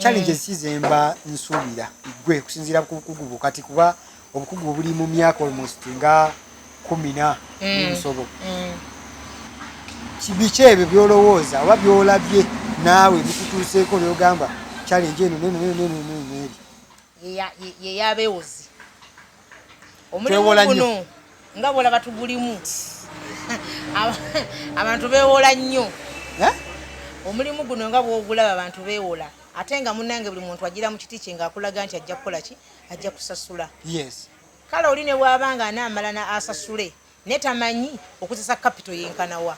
Challenges ki zemba nsuubira gwe okusinziira ku bukugu bwo kati, kuba obukugu buli mu myaka almost nga 10 n'ensobo? Biki ebyo byolowooza oba byolabye naawe bikutuuseeko byogamba challenge eno neno neno neno neno eri? Yeyabeewozi omulimu guno nga bwolaba tugulimu, abantu beewola nnyo. Eh? Omulimu guno nga bwogulaba, abantu beewola, ate nga munnange buli muntu agira mu kiti kye ng'akulaga nti ajja kukola ki, ajja kusasula. Kale oli ne bw'aba nga anaamala na asasule, naye tamanyi okuzesa capital yenkanawa.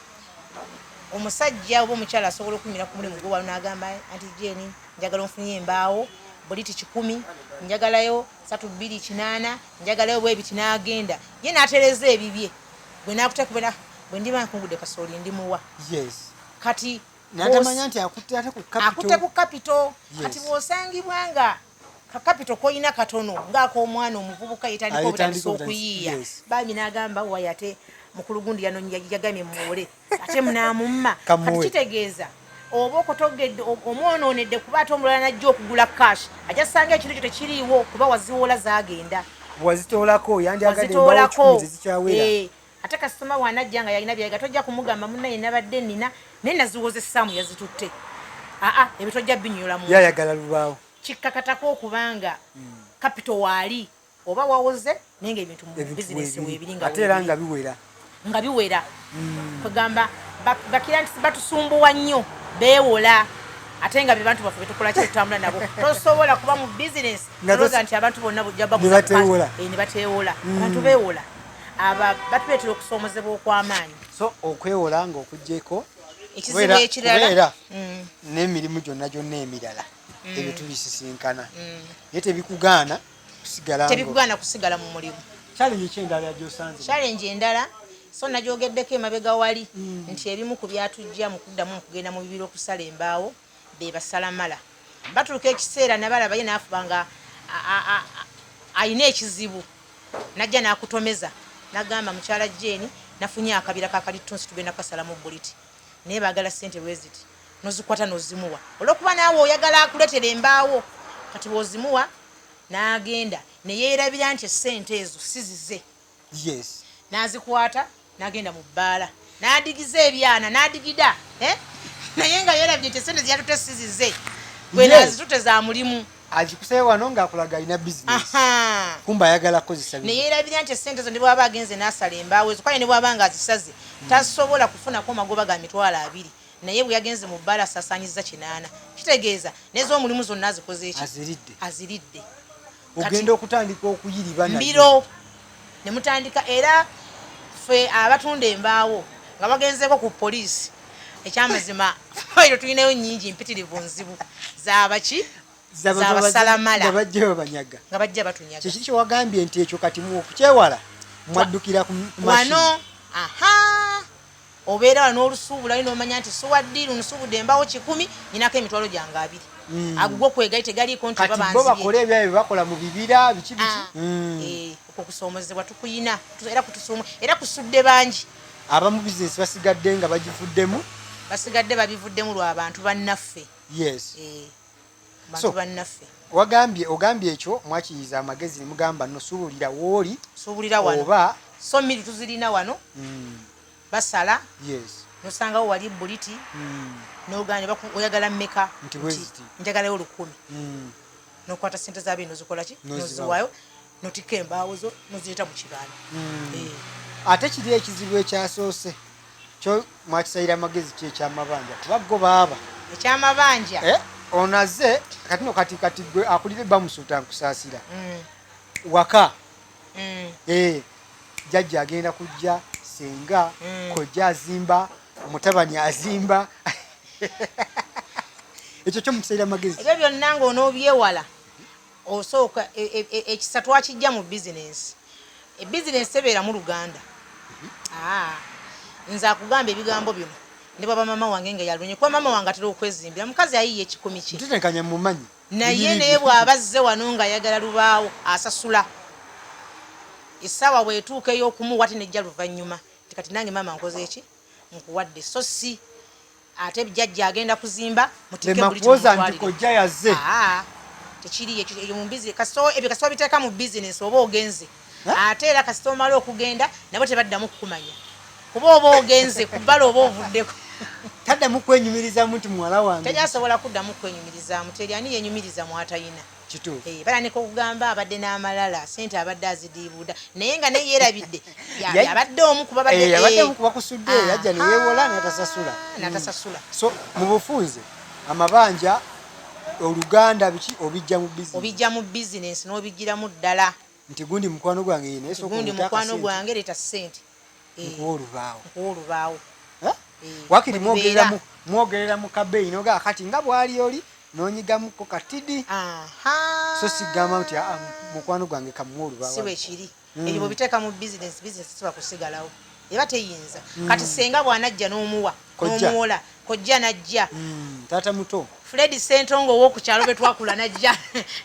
Omusajja oba omukyala asobola okumira ku mulimu gwe wano n'agamba, "Anti Jeni, njagala onfunye embaawo buliti 100, njagalayo 3280, njagalayo bwebiti," n'agenda ye n'atereza ebibye, gwe n'akutekubera, "Bwe ndiba nkungudde kasooli ndimuwa." Kati Natamanya nti akutte ate ku akutte ku capital. Kati bw'osangibwa nga ka capital koyina katono ng'ak'omwana omuvubuka yetandika obutandisa okuyiiya, bambi n'agamba, "Wayi, ate mukulu gundi yagambye muwole," ate munaamumma. Kati kitegeeza oba okotogedde, omwonoonedde, kuba ate omulala najja okugula cash ajja sanga ekintu kyo tekiriiwo, kuba waziwola zaagenda. Wazitoolako, yandyagadde embaawo zikyawera. Eh, ate kasitoma bw'anajja nga yalina byayiga, tojja kumugamba, "Munnaye, nabadde nina naye naziwoza essaamu yazitutte." Aa, ebyo tojja binyula mu Yayagala lubaawo. Kikkakatako okubanga capital waali oba wawoze, naye nga ebintu mu bizinesi weebiri nga ate era nga biwera. Nga biwera. Kwegamba bakira nti batusumbuwa nnyo, beewola, ate nga be bantu baffe betukola ki, tutambula nabo. Tosobola kuba mu bizinesi olowooza nti abantu bonna bujja baguza ne bateewola. Abantu beewola, aba batuleetera okusoomozebwa okw'amaanyi. So okwewola ng'okugyeko ekizibu ekirala kubeera n'emirimu gyonna gyonna emirala, ebyo tubisisinkana, naye tebikugaana kusigala. Tebikugaana kusigala mu mulimu. Challenge ki endala gyosanze? Challenge endala, so nagyogeddeko emabega wali, nti ebimu ku byatujja mu kuddamu mu kugenda mu bibira okusala embaawo, be basalamala. Batuuka ekiseera nabalaba ye naafuba nga ayina ekizibu, najja n'akutomeza nagamba, "Mukyala Jeni, nafunye akabira kakalittunsi, tugenda kukasalamu buliti, naye baagala sente bweziti." Nozikwata nozimuwa olwokuba naawe oyagala akuletera embaawo. Kati bw'ozimuwa n'agenda neyeerabira nti essente ezo si zize. N'azikwata n'agenda mu bbaala n'adigiza ebyana n'adigida, eh? Naye nga yeerabye nti esente zeyatute si zize, gwe nazitute za mulimu. Azikusayo wano ng'akulaga alina bizinesi, kumba ayagala kukozesa. Neyeerabira nti esente zo ne bwaba agenze n'asala embaawo ezo, kale ne bwaba nga azisaze, tasobola kufunako magoba ga 20,000, naye bwe yagenze mu bbaala asaasaanyiza 80. Kitegeeza n'ez'omulimu zonna azikoze eki? Aziridde. Aziridde. Ogenda okutandika okuyiriba. Mbiro ne mutandika. Era ffe abatunda embaawo nga bagenzeeko ku poliisi, ekyamazima fayiro tulinayo nyingi mpitirivu, nzibu zabaki? Zabasalamala. Nga bajja babanyaga. Nga bajja batunyaga. Kyekiri kyewagambye nti ekyo kati okukyewala mwaddukira ku wano. Aha, obeera wano n'olusuubulayo n'omanya nti suwa ddiiru, nsuubudde embaawo 100, nyinako emitwalo gyange 20. Ago gwo tegaliiko nti oba banzibye. Bakole ebyabwe bakola mu bibira biki biki. Ah, eh, okwo kusoomozebwa tukuyina era kutusuumu era kusudde bangi. Abamu bizinesi basigadde nga bagivuddemu. Basigadde babivuddemu lwa bantu bannaffe. Eh, bantu bannaffe. Wagambye, ogambye ekyo mwakiyiza amagezi ne mugamba, "Nosuubulira wooli." Suubulira wano. Oba so miri tuzirina wano. Basala. Nosangawo wali buliti, nogamba, "Oyagala mmeka?" Nti bweziti. "Njagalayo 1,000." Nokwata sente zabe nozikola ki? Noziwaayo, notikka embaawo zo nozireeta mu kibanda. Eh. Ate kiri ekizibu ekyasoose kyo mwakisalira amagezi ki, ekyamabanja? Kuba go baaba Ekyamabanja. Eh, ono azze kati no kati kati gwe akulira bamusuuta nkusaasira waka. Eh, jjajja agenda kujja, senga, kojja azimba, mutabani azimba, ekyo kyo mukisalira amagezi? Ebyo byonna ng'onoobyewala, osooka ekisa twakijja mu bizinensi. Ebizinensi ebeeramu luganda. Ah, nze akugamba ebigambo bino ne bwaba mama wange nga yalunye, kuba mama wange atera okwezimbira, mukazi ayiye 1,000 kye. Ntetenkanya mumanyi. Naye naye bw'aba azze wano ng'ayagala lubaawo, asasula. Essaawa bw'etuuka ey'okumuwa, ate nejja luvannyuma nti, "Kati nange maama nkoze eki? Nkuwadde." So si Ate jjajja agenda kuzimba, mutike Lema buli kuwoza nti kimutwalire. kojja yazze. Aa, tekiri ekyo, eyo mu business, kasita ebyo kasita obiteeka mu business oba ogenze. Eh? Ate era kasita omala okugenda nabo tebaddamu kukumanya, kuba oba ogenze kubbala oba ovuddeko. Taddamu kwenyumirizamu nti muwala wange. Teryasobola kuddamu kwenyumirizaamu, teri ani yenyumiriza mwatayina. Kituufu. Eh, batandika okugamba abadde n'amalala, sente abadde azidiibuuda, naye nga naye yeerabidde abadde omu kuba badde Eh, abadde omu kuba kusudde, yajja ne yeewola n'atasasula. N'atasasula. So mu bufunze amabanja, oluganda, biki obijja mu business. Obijja mu bizinensi n'obigiramu ddala. Nti gundi mukwano gwange ye, naye sooka gundi omutte mukwano akasente. gwange, leeta ssente. Eh, Nkuwa olubaawo. Nkuwa olubaawo. Eh? Eh, Wakiri bwe bibeera. mwogerera mu kabeeyi nogaa kati nga bwali oli n'onyigamuko katidi. So sigamba nti aa mukwano gwange kamuwa olubaawo. Si bwe kiri. Ebyo bw'obiteeka mu bizinensi, bizinensi tesobola kusigalawo, eba teyinza. Kati senga bw'anajja n'omuwa, Kojja. n'omuwola, kojja najja, Taata muto. Fred Sentongo ow'oku kyalo bwe twakula najja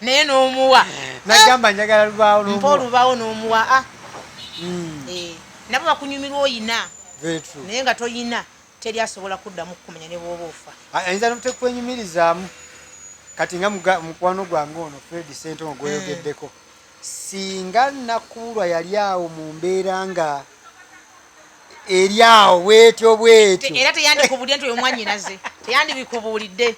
naye n'omuwa. Nagamba njagala lubaawo mpa n'omuwa. Olubaawo n'omuwa, ah. Eh, nabo bakunyumirwa oyina. Very true. Naye nga toyina, teri asobola kuddamu kukumanya ne bw'oba ofa. Ayinza nokutekwenyumirizaamu kati nga mukwano gwange ono Fred Sentongo gweyogeddeko, singa Nakuulwa yali awo mu mbeera nga eri awo bwetyo bwetyo, Era teyandikubuulidde nti oyo mwanyinaze, teyandibikubuulidde.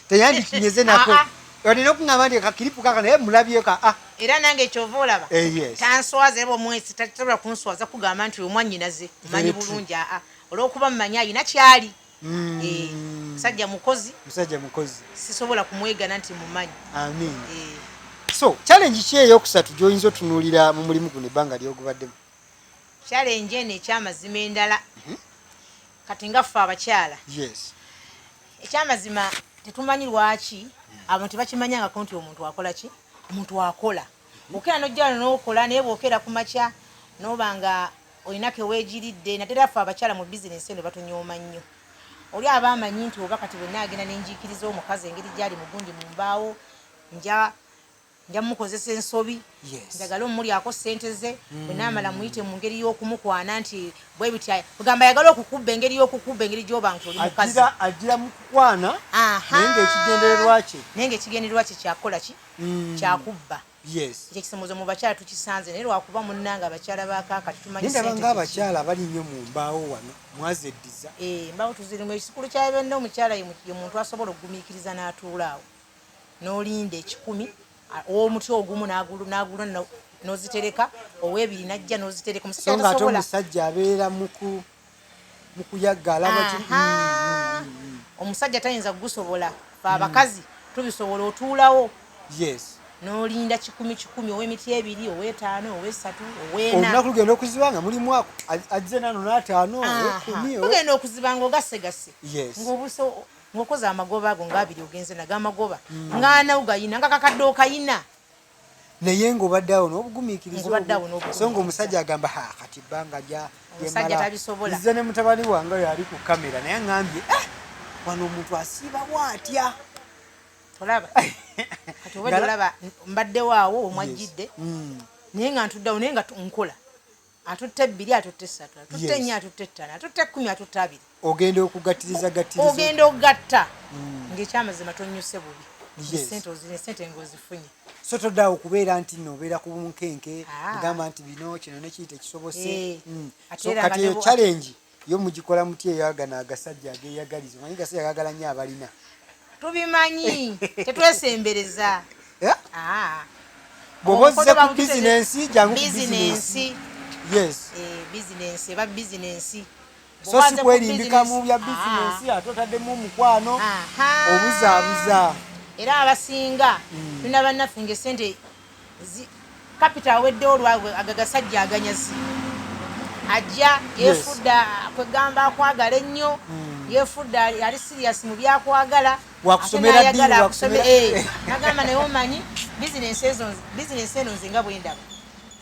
Teyandikinyeze nako. Ah, Olina okuŋŋamba nti kakiripu kaka naye mulabyeko, ah. Era nange kyova olaba Eh, yes. tanswaza, era omwesi tasobola kunswaza kugamba nti oyo mwanyinaze mumanyi Very true. bulungi, aa, olw'okuba mumanyi ayina kyali. Eh, musajja mukozi. Musajja mukozi. Sisobola kumwegana nti mumanyi. Amin. Eh, So challenge ki eyokusatu gy'oyinza otunuulira mu mulimu guno ebbanga lyogubaddemu? Challenge eno ekyamazima endala, kati nga ffe abakyala, ekyamazima tetumanyi lwaki abantu tebakimanyangako nti omuntu akola ki. Omuntu akola, okeera nojjala n'okola, naye bw'okeera ku makya noba nga olina keweegiridde, naddala ffe abakyala mu bizinensi eno batunyooma nnyo. Oli aba amanyi nti oba kati bwe naagenda nenjiikiriza omukazi engeri gyali mugundi mu mbaawo, nja mukozesa ensobi, njagala omulyako ssente ze, bwe naamala muyite mu ngeri y'okumukwana nti bwe bitya, kugamba ayagala okukubba, engeri y'okukubba, engeri gy'oba nti oli mukazi. Agira mu kukwana, naye ng'ekigendererwa kye Naye ng'ekigendererwa kye kyakukola ki? Kyakubba. Ekyo ekisumuzo mu bakyala tukisanze, naye lwakuba munnange abakyala ba kaakati tumanyi Naye ndaba ssente ng'abakyala bali nnyo mu mbaawo wano, mwazeddiza. kiki. Eh, embaawo tuzirimu. Ekikulu kya byonna, omukyala ye muntu asobola okugumiikiriza n'atuula awo n'olinda 100, ow'omuti ogumu n'agula n'ozitereka, ow'ebiri najja n'ozitereka. So Omusajja nga ate tasobola. omusajja abeera mu kuyagga alaba Aha. Omusajja tayinza kugusobola. Fe abakazi tubisobola, otuulawo n'olinda 100 100, ow'emiti 2, ow'etaano, ow'esatu, ow'ena. Olunaku lugenda okuziba nga mulimu azze nano n'ataano, ow'ekumi. Tugenda okuziba ng'ogassegase, ng'obuso ng'okoze amagoba ago ng'abiri, ogenze nago amagoba ng'ana ogayina, nga kakadde okayina. Naye ng'obadde awo n'obugumiikiriza Ng'obadde awo obwo. n'obugumiikiriza. So ng'omusajja agamba, ha, kati ebbanga lya Omusajja lyemmala." tabisobola. Nzize ne mutabani wange oyo ali ku kamera, naye aŋŋambye, "Ah, wano omuntu asiibawo atya?" Tolaba kati obadde olaba mbaddewo awo omwajjidde, naye nga ntuddeawo, naye nga nkola, atutte 2, atutte 3, atutte 4, atutte 5, atutte 10, atutte 20. Ogenda okugattiriza gattiriza. Ogenda okugatta ng'ekyamazima tonyuse bubi. Sente ozirina, sente ng'ozifunye. So toddaawo okubeera nti nno obeera ku bunkenke, Ah. gamba nti bino kino nekiri tekisobose. Eh. Ate So era kati nga eyo challenge yo mugikola mutya eyagana agasajja ageyagaliza? Omanyi gasajja gagala nnyo abalina. Tubimanyi, tetwesembereza. Eh? Ah. Bw'oba ozze Omukono ku bizinensi, jangu ku bizinensi. bizinensi. Yes. Eh, bizinensi eba bizinensi. So si kwerimbika mu bya bizinensi ate otaddemu omukwano, obuzaabuza. Era abasinga tulina bannaffe nga esente kapita aweddewo olwagwe ago gasajja aganyazi ajja yefudde kwegamba akwagala ennyo, yefudde ali serious mu byakwagala. Wakusomera Ate n'ayagala ddiiru, nagamba naye omanyi bizinensi ezo, bizinensi eno nze nga bwe ndaba,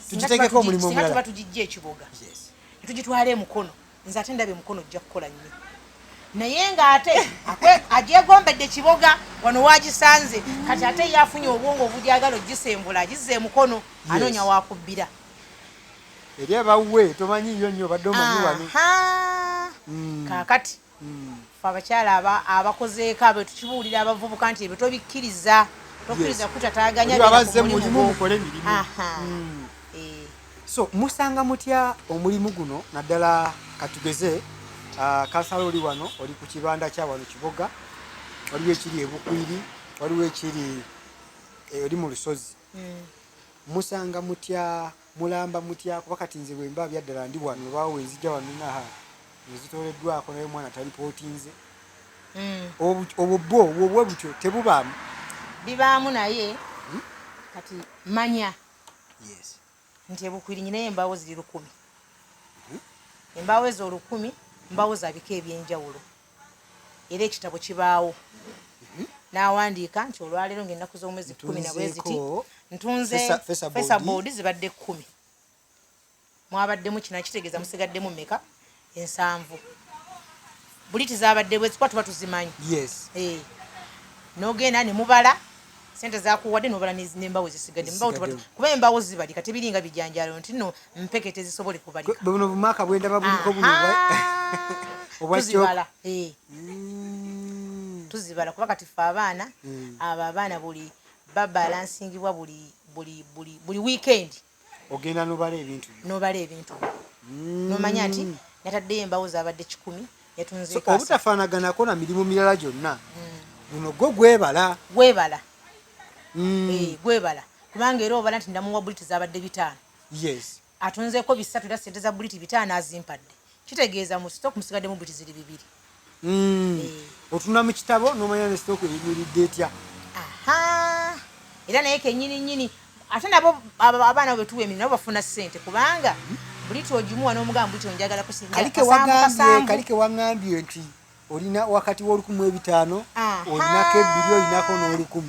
singa Tugitegeko omulimu singa omulala. tuba tugijja ekiboga netugitwala emukono, nze ate ndaba emukono ojja kukola nnyo, naye ng'ate agyegombedde kiboga wano wagisanze, kati ate ye afunye obwongo obujagala ogisembula agizza emukono, anoonya wakubbira. Eri abawwe tomanyiyo nnyo, obadde omanyi wano. Aha. Kaakati Fe abakyala abakozeeko abo tukibuulira abavubuka nti ebyo tobikkiriza, tokkiriza kutataaganya. Abazze mulimu, mukole mirimu. So musanga mutya omulimu guno, naddala katugeze kansala oli wano, oli ku kibanda kya wano Kiboga, waliwo ekiri ebukwiri, waliwo ekiri oli mu Lusozi. Musanga mutya, mulamba mutya? Kuba kati nze bwemba byaddala ndi wano, obaawo wenzijja wano naha nezitoleddwako, naye omwana talipootinze. Obwo bwo obwo butyo tebubaamu? Bibaamu, naye kati manya nti ebukwiri nyinayo embaawo ziri 1000. Embaawo ezo 1000 mbaawo za bika ebyenjawulo, era ekitabo kibaawo n'awandiika nti olwaleero ngaennaku z'omwezi 10 na bwe ziti ntunze fesaboodi zibadde 10, mwabaddemu kino, kitegeeza musigaddemu meka? 70. Buli tizabadde bwezi kuba tuba tuzimanyi. N'ogenda ne mubala sente zakuwadde, nobala nembawo zisigadde. Kuba embawo zibalika, tebiringa bijanjalo nti no mpeke tezisobole kubalika. Buno bumaka bwendaba buliko buno tuzibala, tuzibala kuba kati ffe abaana abo abaana buli babalansingibwa buli buli buli buli weekend. Ogenda nobala ebintu. Nobala ebintu, nomanya nti nataddeyo embawo zabadde 100, yatunzeeko. Obutafaanaganako na mirimu mirala gyonna, guno gwo gwebala. Gwebala, gwebala, kubanga era obala nti ndamuwa buliti zabadde 5, atunzeeko 3, era sente za buliti 5 azimpadde, kitegeeza mu stock musigaddemu buliti ziri 2. Otunda mu kitabo nomanya ne stock eyimiridde etya. Aha, era naye kenyini nyini ate nabo abaana bwe tuwa emirimu nabo bafuna ssente, kubanga buliti ogimuwa n'omugamba buliti onjagala. Kali ke waŋŋambye nti olina wakati w'1500, olinako 2, olinako n'1000.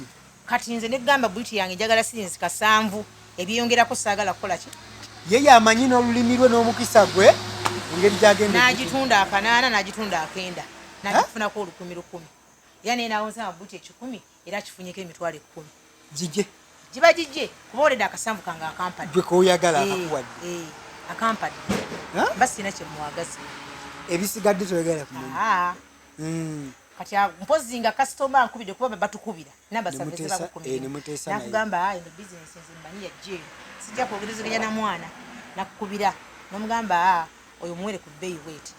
Kati nze negamba buliti yange njagala sirinzi 7, ebyeyongerako saagala kukola ki. Ye yamanyi n'olulimi lwe n'omukisa gwe engeri gyagenda. N'agitunda 8, n'agitunda 9, n'agifunako 1000 1000, era naye nawonza buliti 100, era akifunyeko 100,000. Gige. Giba gije, kuba oledde akasanvu kange akampadde. Gwe koyagala akakuwadde. Akampadde, mba sirina kyemwagaza. Ebisigadde toyagala kumanya. Kati mpozi nga kasitoma ankubidde, kuba batukubira namba zaffe zibakukumira, nakugamba eno bizinesi nze mmanyi yajjeeyo, sijja kwogerezeganya na mwana, nakukubira nomugamba oyo muwere ku bbeeyi bweti.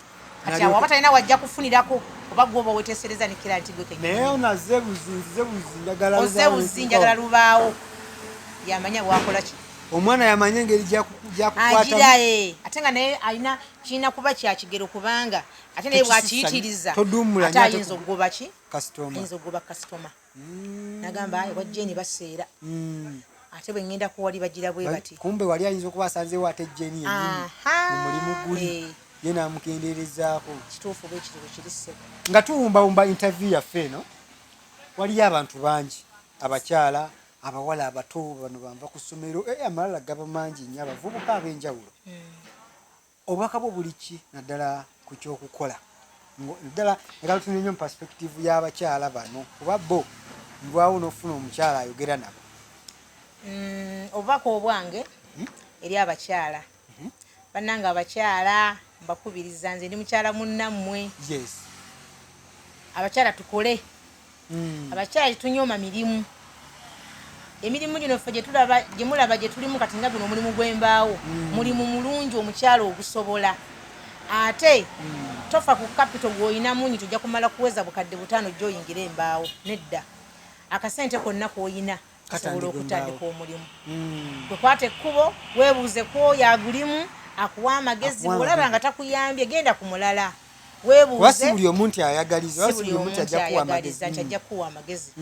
Kati awo aba talina wajja kufunirako, oba gwe oba weteesereza nekira nti gwe kenyini. Naye buzi, nzize buzi, njagala. Oze buzi, njagala lubaawo, yamanya bwakola ki. Omwana yamanya engeri gyakukwatamu. Agira ate nga naye alina kirina kuba kyakigero, kubanga ate naye bwakiyitiriza ate ayinza okugoba ki, ayinza okugoba kasitoma, nagamba aye wajjeni baseera, ate bwe ŋŋenda kuwali bagira bwe bati. Kumbe wali ayinza okuba asanzeewo ate jeni yennyini mu mulimu guli, ye namukendeerezaako. Kituufu, bwe kiri, bwe kiri ssebo. Nga tuwumbawumba interview yaffe eno, waliyo abantu bangi, abakyala, abawala abato bano banva ku ssomero, amalala gaba mangi nnyo, abavubuka ab'enjawulo. Obubaka bwo buli ki, naddala ku kyokukola? Naddala njagala tunule nnyo mu perspective y'abakyala bano, kuba bo ndwawo n'okufuna omukyala ayogera nabo. Obubaka obwange eri abakyala, bannange abakyala mbakubiriza, nze ndi mukyala munnammwe. Abakyala tukole. Abakyala tetunyooma mirimu. Emirimu gino ffe gyetulaba, gyemulaba gye tulimu kati, nga guno omulimu gw'embaawo, mulimu mulungi omukyala ogusobola. Ate tofa ku capital gw'olina mungi, tojja kumala kuweza 5000 gy'oyingira embaawo, nedda. Akasente konna k'olina kasobola okutandika omulimu. Kwekwata ekkubo, weebuuze ku oyo agulimu akuwa amagezi. Bw'olaba nga takuyambye, genda ku mulala. Weebuuze. Si buli omu nti ayagaliza, si buli omu nti ajja kuwa amagezi.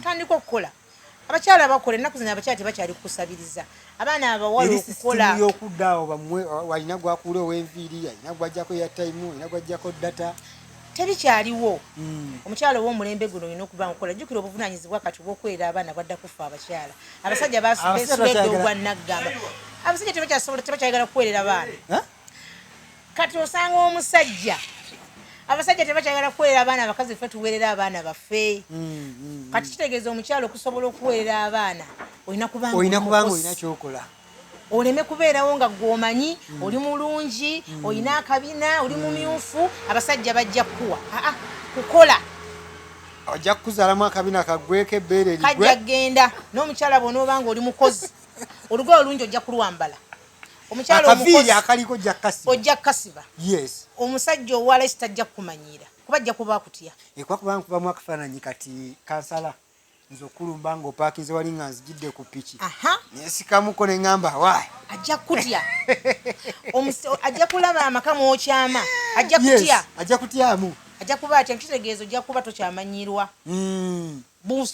Tandika okukola. Abakyala bakola ennaku zino, abakyala tebakyali kusabiriza. Abaana abawala okukola. Yokudda awo bamwe walina gwakuula ow'enviiri, alina gwajjako airtime, alina gwajjako data. Tebikyaliwo. Omukyala ow'omulembe guno olina okuba nga okola. Jjukira obuvunanyizibwa kati obw'okwerera abaana bwadda kufa abakyala. Abasajja beesula ogwa naggamba, abasajja tebakyasobola, tebakyayagala kukwerera baana. Kati osanga omusajja, abasajja tebakyagala kuweerera abaana, abakazi ffe tuweerera abaana baffe. Kati kitegeeza omukyala okusobola okuweerera abaana olina kubanga olina kyokola. Oleme kubeerawo nga gwomanyi oli mulungi, olina akabina, oli mumyufu, abasajja bajja kukuwa. Aa, kukola. Ojja kukuzaalamu akabina kaggweko, ebbeere kajja ligwe. Genda n'omukyala bw'onoobanga oli mukozi, olugoye olungi ojja kulwambala. Omukyala akaviiri omukozi akaliko ojja kukasiba. Ojja kukasiba. Omusajja owala esi tajja kukumanyiira kuba ajja kuba akutya. Ekuba kubanga nkubamu akafaananyi kati, kansala, nze okulumba ng'opaakinze wali nga nzijidde ku piki, nensikamuko ne ŋŋamba waay. Ajja kutya. Ajja kulaba amaka mwokyama, ajja kutya. Ajja kutyamu. Ajja kuba atya, nkitegeeza ojja kuba tokyamanyirwa.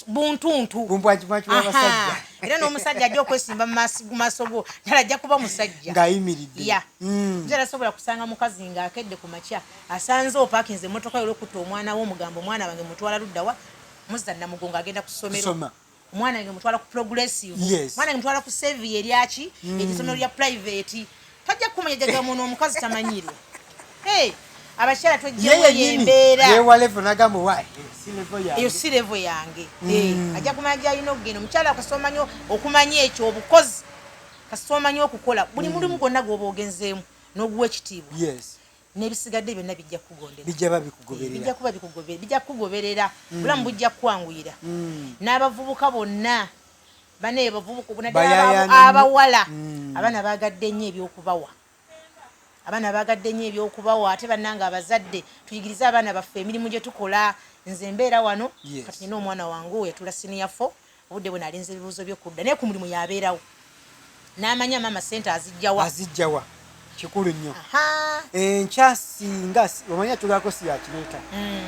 Buntuntu. Bumpwakipwaki bw'abasajja. Era n'omusajja ajja okwesimba mu maaso go, ddala ajja kuba musajja ng'ayimiridde. Ya. Nze tasobola kusanga mukazi ng'akedde ku makya asanze opaakinze emmotoka yo olwokutta omwana we, omugambo, "Omwana wange mutwala luddawa?" Muzza Namugongo agenda ku ssomero. Kusoma. Omwana wange mutwala ku Progressive. Omwana wange mutwala ku Saviour eryaki, erisomero lya private. Tajja kumanya jagamuno omukazi tamanyirwa. Hey, abakyala ye twejjewo yennyini embeera. Yewa level nagamba waay, si level yange. Eyo si level yange. Ajja kumanya gyalina okugenda. Omukyala kasita omanyi okumanya ekyo obukozi, kasita omanyi okukola buli mulimu gwonna gw'oba ogenzeemu n'oguwa ekitiibwa, n'ebisigadde byonna bijja kukugondera. Bijja ba Bijja bikugoberera. Kuba bikugoberera, bijja kukugoberera, bulamu bujja kukwanguyira. N'abavubuka bonna bane bavubuka naddala Bayayaana nnyo. abawala. Abaana baagadde nnyo ebyokubawa, abaana baagadde nnyo ebyokubawa. Ate bannange abazadde, tuyigirize abaana baffe emirimu gye tukola. Nze mbeera wano, kati nina omwana wange oyo yatula senior four, obudde bwe nalinza ebibuuzo byokudda, naye ku mulimu yabeerawo n'amanya maama sente azijjawa. Azijjawa kikulu nnyo. Aha. Enkya singa omanya tulako si yakireeta,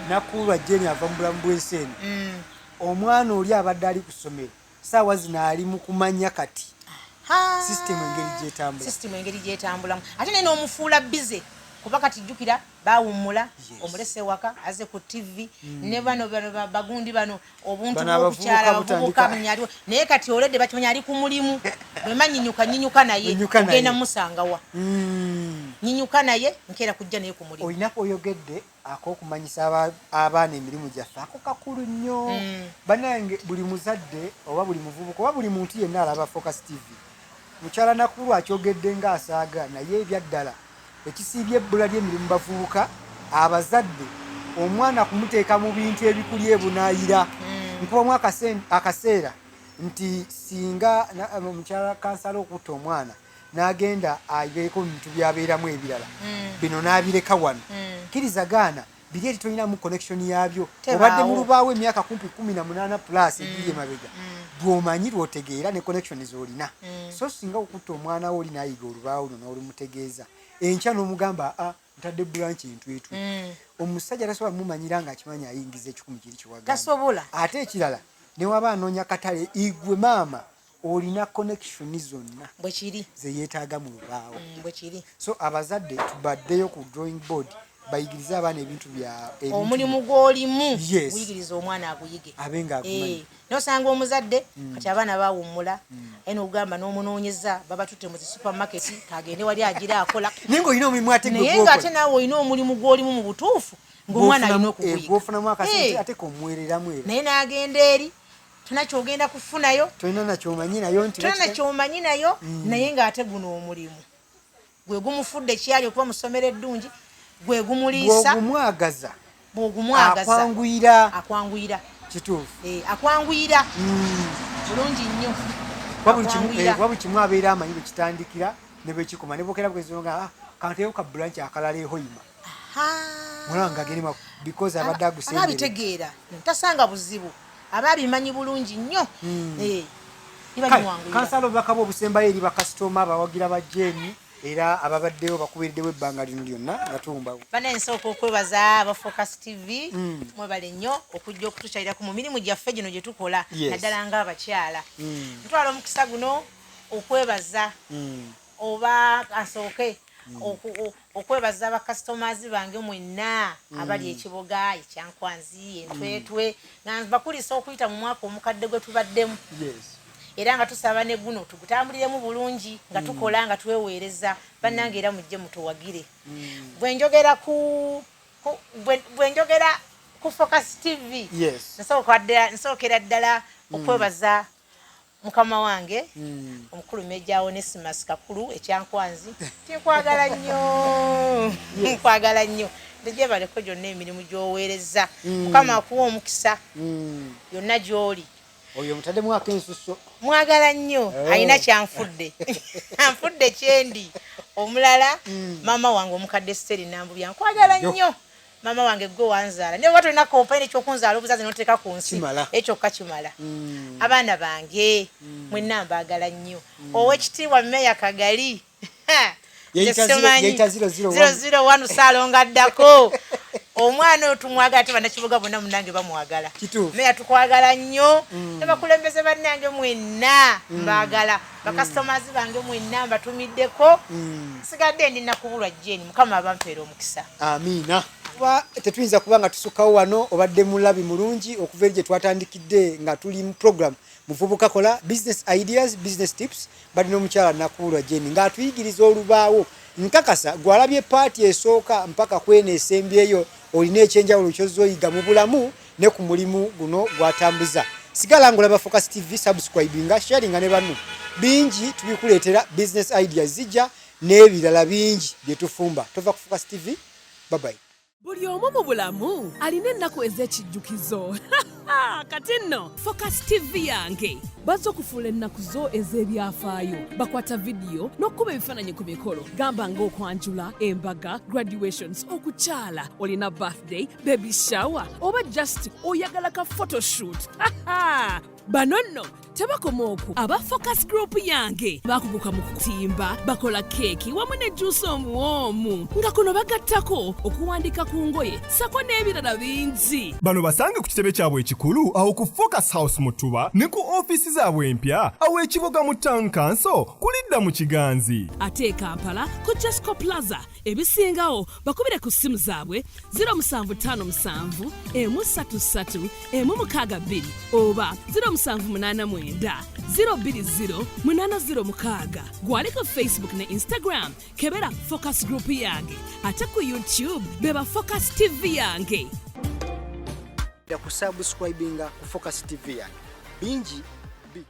nakulwa Jeni ava mu bulamu bw'ensi eno, omwana oli abadde ali ku ssomero saawa zino ali mu kumanya kati system engeri gyetambula. System engeri gyetambulamu, ate naye n'omufuula busy, kuba kati jjukira bawummula, omulese ewaka aze ku TV ne bano bano bagundi bano obuntu Bano bw'okukyala abavubuka abavubuka butandika. Munyaliwo naye kati oledde bakimanya ali ku mulimu, bwema nyinyuka nyinyuka naye. Nyinyuka naye. Ogenda musangawa? Nyinyuka naye, nkeera kujja naye ku mulimu. Olinaku oyogedde ak'okumanyisa abaana emirimu gyaffe, ako kakulu nnyo. Bannange, buli muzadde oba buli muvubuka oba buli muntu yenna alaba Focus TV, mukyala Nakulu akyogedde ng'asaaga, naye ebyaddala ekisiibye ebbula ly'emirimu bavubuka, abazadde omwana kumuteeka mu bintu ebikuli ebunaayira. Nkubamu akaseera nti singa omukyala kansala okutta omwana n'agenda abeeko mu bintu byabeeramu ebirala, bino n'abireka wano, kkiriza gaana biri eri tolinamu connection yabyo. Tebaawo. Obadde mu lubaawo emyaka kumpi 18 plus egiri emabega, lwomanyi lwotegeera ne connection z'olina. So singa okutta omwana wo oli n'ayiga olubaawo luno n'olumutegeeza, enkya n'omugamba, "A ntadde branch Entwetwe," omusajja tasobola mumanyira ng'akimanyi ayingiza 100 kiri kiwagamba. Tasobola. Ate ekirala, newaba anoonya katale, igwe maama olina connection zonna Bwe kiri. ze yeetaaga mu lubaawo. Bwe kiri. So abazadde tubaddeyo ku drawing board, bayigirize abaana ebintu bya Omulimu gw'olimu, guyigiriza omwana aguyige. Abe nga agumanyi. Eh, nosanga omuzadde kati abaana bawummula, aye nogamba n'omunoonyeza babatutte mu zi supermarket, kagende wali agira akola. Naye ng'olina omulimu ate gwe Naye nga ate gwokola. naawe olina omulimu gw'olimu mu butuufu ng'omwana alina okuguyiga. Gwofunamu akasente ate komuweereramu era. Naye n'agenda eri tolina kyogenda kufunayo. Tolina nakyomanyi nayo nti Tolina nakyomanyi nayo, naye ng'ate guno omulimu gwe gumufudde kyali okuba mu ssomero eddungi, gwe gumuliisa. Bw'ogumwagaza Bw'ogumwagaza akwanguyira. Akwanguyira. Kituufu. Eh, akwanguyira bulungi nnyo. Kuba buli kimu Akwanguyira. Kuba buli kimu abeera amanyi bwe kitandikira ne bwe kikoma, ne bwokera bwezonga, ah, kanteyo ka branch akalala ehoyima, mulaba nga agende because abadde Aba agusemberera. Abitegeera, tasanga buzibu, aba abimanyi bulungi nnyo. Eh, biba Kale, bimwanguyira. Kansala, obubaka bwe obusembayo eri bakasitoma abawagira ba Jeni era ababaddewo bakubeereddewo ebbanga lino lyonna nga tuwumbawo. Banaye, nsooka okwebaza aba Focus TV. Mwebale nnyo okujja okutukyalirako mu mirimu gyaffe gino gye tukola, naddala ng'abakyala. Ntwala omukisa guno okwebaza, oba asooke okwebaza bakasitomazi bange mwenna abali Ekiboga, Ekyankwanzi, Entwetwe, nga bakulisa okuyita mu mwaka omukadde gwe tubaddemu, era nga tusaba ne guno tugutambuliremu bulungi nga tukola nga tweweereza. Bannange, era mujje mutuwagire. Bwe njogera ku Focus TV, nsookera ddala okwebaza Mukama wange omukulu Meja Onesimus Kakulu ekyankwanzi, tinkwagala nnyo, nkwagala nnyo, ntejebaleko gyonna emirimu gy'oweereza. Mukama akuwa omukisa yonna gy'oli. Oyo mutaddemu akensuso. Mwagala nnyo. Alina kyanfudde, anfudde kyendi. Omulala, maama wange omukadde Steri Nambubya, nkwagala nnyo maama wange, gwe wanzaala. Naye oba tolina kompayini ekyokunzaala obuzazi noteeka ku nsi, ekyokka kimala. Abaana bange mwenna mbaagala nnyo. Owekitiibwa Meya Kagali Yeeyita 001. 001 Saalonga addako omwana oyo tumwagala, ate bannakibuga bonna munange bamwagala. Meya tukwagala nnyo. Ne bakulembeze bannange mwenna mbaagala, bakasitomazi bange mwenna mbatumiddeko. Nsigadde ndi Nakubulwa Jeni, Mukama abampeera omukisa. Amiina. Kuba tetuyinza kuba nga tusukkawo wano. Obadde mulabi mulungi okuva eri gye twatandikidde nga tuli mu program Muvubuka Kola, business ideas, business tips. Balina omukyala Nakubulwa Jeni ng'atuyigiriza olubaawo. Nkakasa gwalabye part esooka mpaka kweno esembyeyo, olina ekyenjawulo kyozza oyiga mu bulamu ne ku mulimu guno gwatambuza. Sigala ng'olaba Focus TV, subscribinga, sharinga ne banno. Bingi tubikuleetera, business ideas zijja n'ebirala bingi bye tufumba. Tova ku Focus TV. Babayi. Buli omu mu bulamu alina ennaku ez'ekijjukizo. Kati nno Focus TV yange bazza okufuula ennaku zo ez'ebyafaayo. Bakwata vidiyo n'okukuba ebifaananyi ku mikolo, gamba ng'okwanjula, embaga, graduations, okukyala, olina birthday, baby shower, oba just oyagala ka photoshoot. Bano nno tebakoma okwo. Aba Focus Group yange bakuguka mu kutimba, bakola keeki wamu ne juusi omuwoomu, nga kuno bagattako okuwandika ku ngoye sako n'ebirala bingi. Bano basange ku kitebe kyabwe ekikulu awo ku Focus House mu Ttuba, ne ku ofiisi zaabwe empya awo ekiboga mu Town Council kulidda mu Kiganzi. Ate e Kampala ku Jesco Plaza. Ebisingawo bakubire ku ssimu zaabwe 0757 133 162 oba 0789 020 806. Gwali ku Facebook ne Instagram, kebera Focus Group yange, ate ku YouTube beba Focus TV yange. Kusubscribinga ku Focus TV yange, bingi.